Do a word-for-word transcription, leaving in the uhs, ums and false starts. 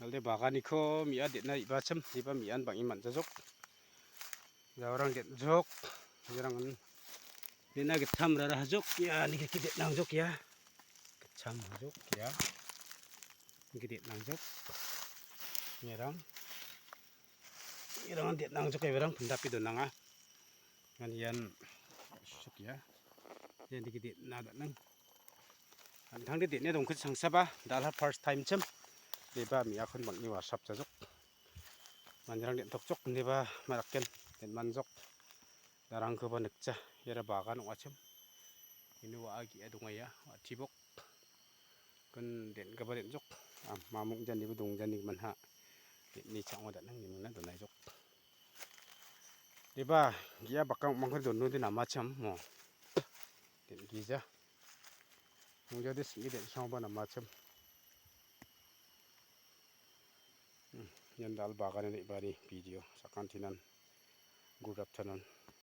Alde baganiko me·a den·a re·bachim, re·baa me·an bang·e man·jajok. Jaorang den·jok. Jarangan den·a gittam rara hajok. Ia, nike den·angjok ia. Gittam hajok ia. Nike den·angjok. Iarang. Iarang den·angjok ia, iarang pindape donanga. Ngan ian suk ia. Ian nike den·a dan·ang. An·tangde den·e dongkit sangsaba, dal·a first time chim. Re·baa me·akon bang·e wasap jajok. Manderang den·tokjok, ineba maraken den·manjok. Darangkoba nikja, iara bagan ong·achim. Ino wa·a ge·a dongaia, wa·a tibok. Kin den·gipa den·jok. Am, mamung janibo dongjani gimin ha. Den·e cha·onga dan·ang, nimingna donaijok. Re·baa, ge·a bakang ong·mangkode donode namachim mo. Den·gija. Dongjade sing·e den·sangoba namachim. Hmm, ian dal·a bagan re·baani video. Sakantinan. Good afternoon.